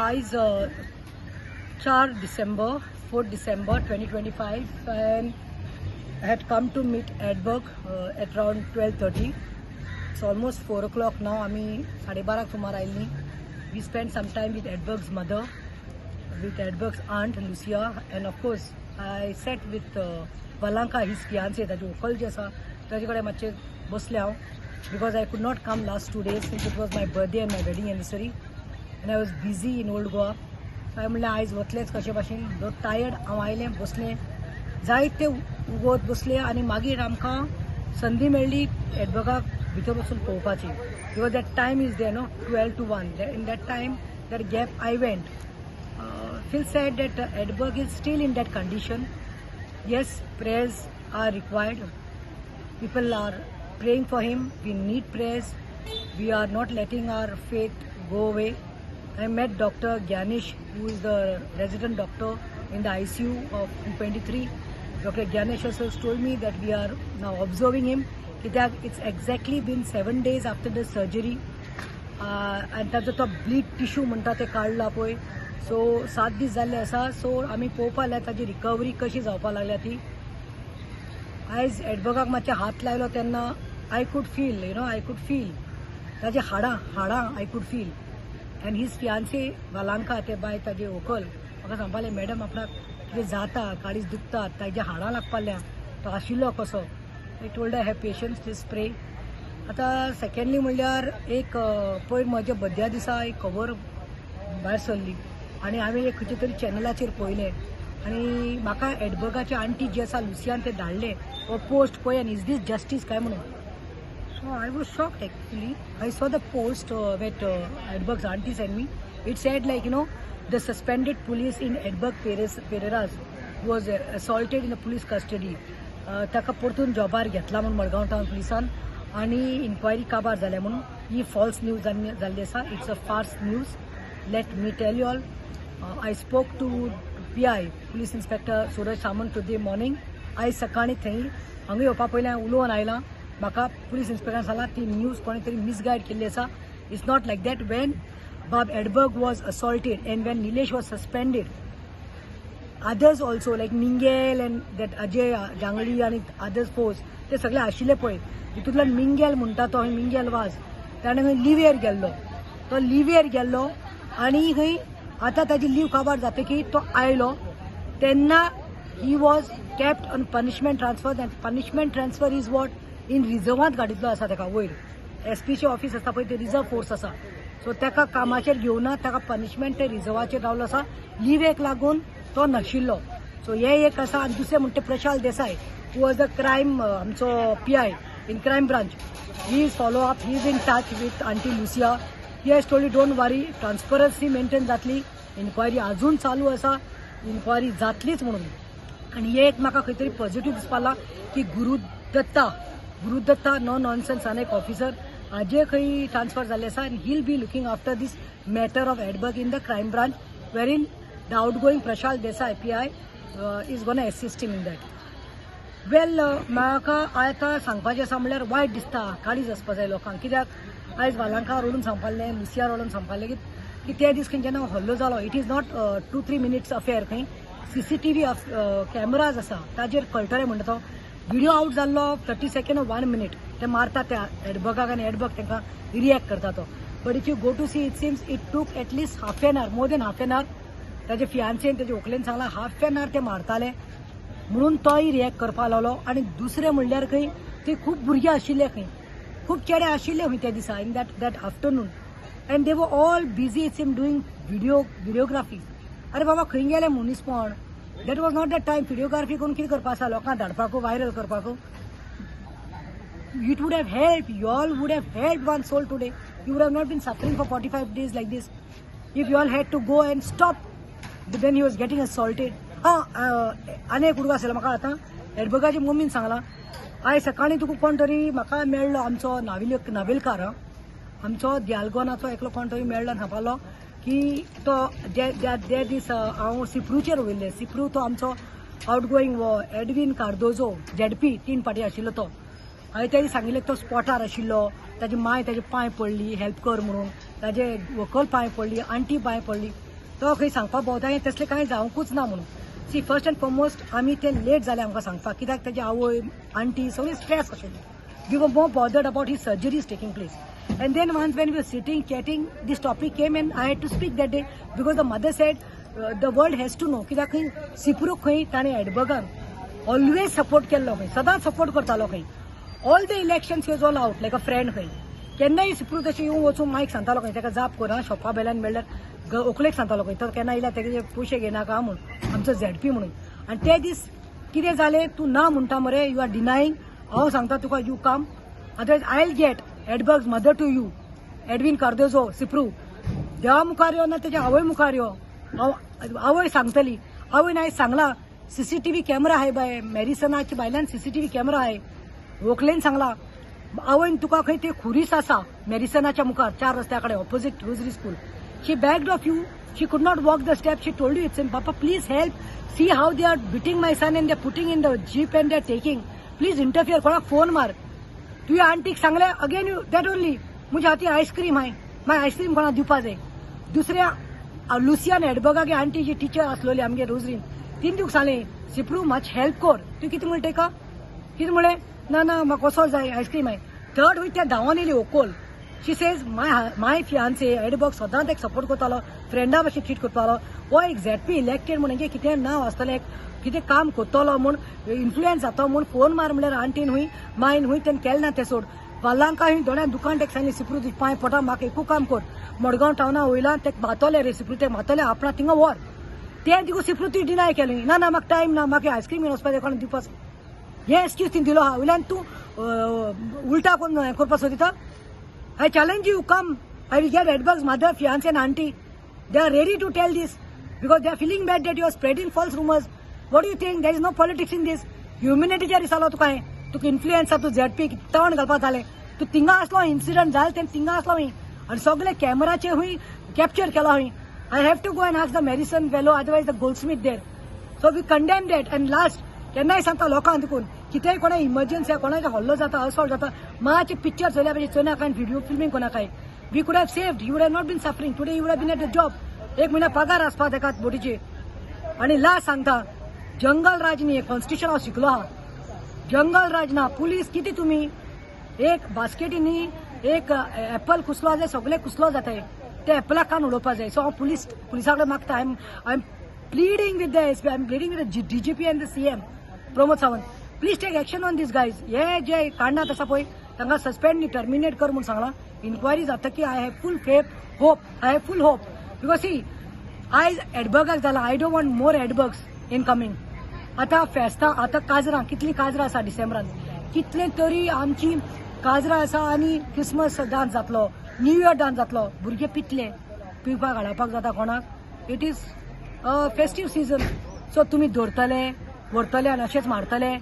आयज 4 डिसेंबर, 4 December 2025, and I had come to meet Edberg at around 12:30. It's almost 4 o'clock now. आमी साडे बाराक सुमार आयिल्लीं. We spend some time with Edberg's mother, with Edberg's aunt Lucia, and of course I sat with Valanka, his fiance. ताजी व्हंकल जी आसा ताजे कडेन मातशें बसलें हांव, because I could not come last 2 days since it was my birthday and my wedding anniversary and I was busy in Old Goa. So हांवें म्हणलें, आयज वतलेंच कशे भाशेन. दो टायर्ड हांव आयलें, बसलें, जायते उगोत बसले आनी मागीर आमकां संदी मेळ्ळी एडबर्गाक भितर वचून पळोवपाची, because that time is there, no, 12 to 1. In that time, that gap, I went. Feel sad that Edberg is still in that condition. Yes, prayers are required. People are praying for him. We need prayers. We are not letting our faith go away. I met Dr. Gyanish, who is the resident doctor in the ICU of 23. Dr. Gyanish also told me that we are now observing him. कित्याक it's exactly been 7 days after the surgery आनी ताजो तो bleed tissue म्हणटा ते काडला पळय, so 7 दीस जाल्ले आसा. सो आमी पळोवपा लागल्या ताजी रिकवरी कशी जावपा लागल्या ती. आयज एडबर्गाक मातशे हात लायलो तेन्ना I could feel you know I could feel ताजी हाडां हाडां, I could feel. And his fiancee Valanka, ते बाय, ताजी व्हंकल, म्हाका सांगपालें, मॅडम, आपणाक कितें जाता, काळीज दुखता, ताज्या हाडां लागपाल्या, तो आशिल्लो कसो. I told, "Have patience, please pray." आतां सेकंडली म्हणल्यार एक पयर म्हज्या बड्ड्या दिसा एक खबर भायर सरली आनी हांवें एक खंयच्या तरी चॅनलाचेर पळयलें आनी म्हाका एडबर्गाची आंटी जी आसा लुसियान ते धाडले हो पोस्ट पळय आनी is these justice काय म्हणून. So I was shocked, actually. I saw the post that Edberg's auntie sent me. It said like, the suspended police in Edberg Pereira's was assaulted in the police custody. ताका परतून जॉबार घेतला म्हणून Madgaon town पुलिसान आनी enquiry काबार जाल्या म्हणून. ही falls news जाल्ली आसा. It's a false news, let me tell you all. I spoke to PI, Police Inspector Suraj Samant, today morning. आयज सकाळीं थंय हांगा येवपा पयलीं हांव उलोवन आयलां. म्हाका पुलीस इन्स्पेक्टरान सांगलां, ती न्यूज कोणी तरी मिसगायड केल्ली आसा. It's not like that. When बाब Edberg was assaulted and when Nilesh was suspended, others also like Mingel and that Ajay Jangli आनी अदर्स फोर्स, ते सगळे आशिल्ले पळय. तितूंतल्यान मिंगेल म्हणटा तो, मिंगेल वाज, ताणें खंय लिवेर गेल्लो, तो लिवेर गेल्लो आनी खंय आतां ताजी लीव काबार जातकीर तो आयलो तेन्ना he was kept on punishment transfer. And punishment transfer is what? In रिजर्वांत गाडीतलो आसा ताका वयर एसपीचे ऑफिस आसता पळय, ते रिजर्व फोर्स आसा. सो ताका कामाचेर घेवना, ताका पनिशमेंट ते रिजर्वाचेर रावलो आसा. लिवेक लागून तो नाशिल्लो. सो हे एक आसा. आनी दुसरें म्हणटा Prashal Desai, who was the crime आमचो PI in crime branch, he is follow up, he is in touch with auntie Lucia. He has told, "Don't worry, transparency maintain जातली, इन्क्वायरी अजून चालू आसा, इन्क्वायरी जातलीच" म्हणून. आनी हे एक म्हाका खंय तरी पॉझिटिव्ह दिसपा लागला की गुरुदत्ता, गुरुदत्ता नो नॉनसेन्स आनी एक ऑफिसर हाजे खंय ट्रान्सफर जाल्ले आसा आनी he'll be looking after this matter of Edberg in the crime branch, wherein the outgoing Prashal Desai PI is gonna assist him in that. Well, म्हाका आतां सांगपाचें आसा म्हणल्यार वायट दिसता, काळीज आसपा जाय लोकांक. कित्याक आयज वालांका रडून सांगपालें, लुसिया रडून सांगपालें की ते दीस खंय जेन्ना हल्लो जालो, it is not 2-3 minutes affair. खंय सीसीटीव्ही कॅमराज आसा, ताजेर कळटलें म्हणटा. तो व्हिडिओ आउट जाल्लो 30 second, one minute ते मारता त्या एडबर्गाक आनी एडबर्ग तांकां रिएक्ट करता तो. But if you go to see, it seems it took at least half an hour, more than half an hour. ताजे फियांसेन, ताजे व्हंकलेन सांगलां, हाफ एन our ते मारताले म्हणून तोय रिएक्ट करपाक लागलो. आनी दुसरें म्हणल्यार खंय ती खूब भुरगीं आशिल्ले, खंय खूब चेडे आशिल्ले खंय त्या दिसा, in that afternoon, and they were all busy, it seem, doing videography. अरे बाबा, खंय गेले मनीसपण? That was not the time. Videography करून कितें करपा आसा? लोकांक धाडपाक, व्हायरल करपाक? It would have helped, you all would have helped one soul today. You would have not been suffering for 45 days like this if you all had to go and stop when he was getting assaulted. हा, आनी एक उडगास आसलो म्हाका. आतां एडबर्गाच्या मम्मीन सांगलां, आयज सकाळीं तुका कोण तरी म्हाका मेळ्ळो, आमचो नावेल नावेलकार, आमचो दियालगोनाचो एकलो कोण तरी मेळ्ळो आनी सांगपालो की तो जे जे दीस हांव सिप्रूचेर वयल्ले, सिप्रू तो आमचो आउटगोईंग एडवीन कार्दोजो झेडपी तीन फाटी आशिल्लो तो. हांवें तेणी सांगिल्लें, तो स्पॉटार आशिल्लो, ताजी माय ताजे पांय पडली, हेल्प कर म्हणून, ताजे व्हंकल पांय पडली, आंटी पांय पडली. तो खंय सांगपाक भोंवता हें तसलें कांय जावंकूच ना म्हणून. सी, फर्स्ट अँड फॉरमोस्ट आमी ते लेट जाले आमकां सांगपाक, कित्याक तेजी आवय, आंटी सगळी स्ट्रेस आशिल्ली. We were more bothered about his surgeries taking place. And then once when we were sitting chatting, this topic came and I had to speak that day because the mother said the world has to know, कित्याक खंय सिप्रूक खंय ताणें एडबर्गान always support केल्लो खंय, सदांच support करतालो खंय. All the elections was all out like a friend खंय. केन्नाय सिप्रू तशें येवन वचून मायक सांगतालो खंय, ताका जाप करा शॉपा बेल्यान मेळ्ळ्यार व्हंकलेक सांगतालो खंय, तो केन्ना येयल्यार तेजे पयशे घेयनाका म्हूण, आमचो झेडपी म्हणून. आनी ते दीस कितें जालें, तूं ना म्हणटा मरे, you are denying, हांव सांगता तुका, you come, otherwise I will get Edberg's mother to you, Edwin Cardozo Sipru. देवा मुखार यो ना तेच्या आवय मुखार यो, हांव आवय सांगतली. आवयन आयज सांगला, सीसीटीव्ही कॅमेरा आहे बाय, मॅरिसनाच्या भायल्यान सीसीटीव्ही कॅमेरा आहे. व्हंकलेन सांगला आवयन तुका खंय ते खुरीस आसा मॅरिसनाच्या मुखार चार रस्त्या कडेन, opposite Rosary School. She begged of you, she could not walk the step, she told you it's, "Papa, please help, see how they are beating my son and they putting in the jeep and they are taking, please interfere, कोणाक phone मार." तुवें आंटीक सांगलें, again you that only, म्हज्या हाती ice cream हाय, मागीर ice cream कोणाक दिवपा जाय. दुसऱ्या लुसियान एडबर्गागे आंटी जी टिचर आसलोली आमगे रोजरीन, तीन तुका सांगलें, सिप्रू मातशें हेल्प कर. तूं कितें म्हणटा का, कितें म्हणलें? ना ना, म्हाका वचो जाय, आयस्क्रीम हाय. थर्ड वय त्या धांवन येयली व्हंकल. She says my fiance Edberg सदांच एक सपोर्ट करतालो, फ्रेंडा भशेन ट्रीट करतालो. हो एक झेडपी इलेक्टेड म्हण हेजें कितें नांव आसतलें, एक कितें काम करतलो म्हूण, इन्फ्लुयन्स जातो म्हूण फोन मार म्हणल्यार आंटीन हुंय मायन हुंय तेणें केलें ना तें सोड. वालांका हुंय दोळ्यान दुकान तेका सांगलें, सिप्रू तुजें पांय पडटा, म्हाका एकू काम कर, मडगांव टावना वयला तेका मातोले रे सिप्रू, तेका मातोले आपणा थिंगा व्हर. तें तिका सिप्रू तुवें डिनाय केलें. ना ना, म्हाका टायम ना, म्हाका आयस्क्रीम घेवन वचपा जाय, कोणाक दिवपाक. हें एक्सक्यूज तिणें दिलो आहा. वयल्यान तूं उल्टा कोण हें करपाक सोदिता. I challenge you, come. I will get Edberg's mother, fiance and auntie. They are ready to tell this because they are feeling bad that you are spreading false rumors. What do you think? There is no politics in this. ह्युमॅनिटीचेर दिसालो तुका हें. तुका influence आसा, तूं ZP तण घालपा जालें. तूं थिंगा आसलो, इन्सिडंट जालें तेन्ना थिंगा आसलो हुंय आनी सगळे कॅमेराचेर हुंय कॅप्चर केला हुंय. I have to go and ask the Marison fellow, otherwise the Goldsmith there. So we condemn that. And last, केन्नाय सांगता लोकांक देखून, कितेंय कोणा इमर्जन्सी, कोणाचे हल्लो जाता, असॉल्ट जाता, मातशें पिक्चर चोयल्या पाहिजे, चोयनाका आनी video filming कोणाकाय. We could have saved, you would have not been suffering today, you would have been at the job. एक म्हयन्या पगार आसपा तेका बोटीचे. आनी लास्ट सांगता, जंगल राज न्ही, कॉन्स्टिट्युशन हांव शिकलो आहा. जंगल राज ना. पुलीस कितें तुमी एक बास्केटींनी एक एप्पल कुसलो जाल्यार सगळे कुसलो जाताय, ते एप्पलाक कान उडोवपा जाय. सो हांव पुलीस पुलिसा कडेन मागता, I am pleading with the SP, I am pleading with the DGP and the CM Pramod Sawant, please take action on these guys. हे जे काडनात आसा पळय, तांकां सस्पेंड न्ही, टर्मिनेट कर म्हूण सांगलां. इन्क्वायरी जातकी I have full faith, hope, I have full hope because see, आयज एडबर्गाक जाला, I don't want more Edbergs in coming. आतां फेस्तां, आतां काजरां, कितलीं काजरां आसा डिसेंबरान, कितले तरी आमची काजरां आसा आनी क्रिसमस डान्स जातलो, न्यू इयर डान्स जातलो. भुरगे पितले, पिवपाक हाडपाक जाता कोणाक? It is festive season. So तुमी धरतले, व्हरतले आनी अशेंच मारतले.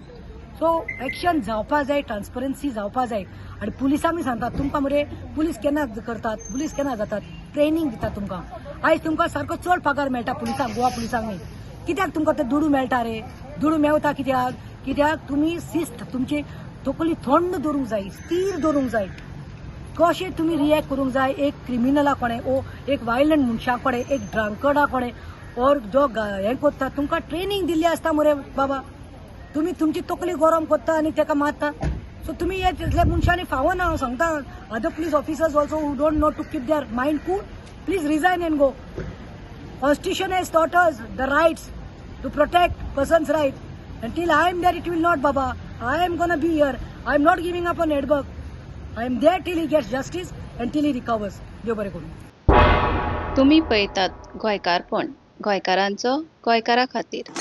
सो एक्शन जावपा जाय, ट्रान्सपरन्सी जावपा जाय. आनी पुलिसांक सांगतात, तुमकां मरे पुलीस केन्ना करतात, पुलीस केन्ना जातात, ट्रेनींग दितात तुमकां. आयज तुमकां सारको चड पगार मेळटा पुलिसांक, गोवा पुलिसांक न्ही. कित्याक तुमकां ते दुडू मेळटा रे? दुडू मेवता कित्याक? कित्याक तुमी शिस्त, तुमची तकली थंड दवरूंक जाय, स्थीर दवरूंक जाय, कशें तुमी रिएक्ट करूंक जाय एक क्रिमिनला कडेन ओ एक वायलंट मनशा कडेन, एक ड्रंकर्डा कडेन ओर जो हें करता. तुमकां ट्रेनींग दिल्ली आसता मरे बाबा. तुमी तुमची तकली गरम करता आनी ताका मारता. सो तुमी हे तितल्या मनशांनी फावना. हांव सांगता, other police officers also who don't know to keep their mind cool, please resign and go. Constitution has taught us the rights to protect person's right. Until I am there, it will not, Baba. I am gonna be here. I am not giving up on Edberg. I am there till he gets justice and till he recovers. देव बरें करूं. तुमी पळयतात गोंयकारपण, गोंयकारांचो गोंयकारा खातीर.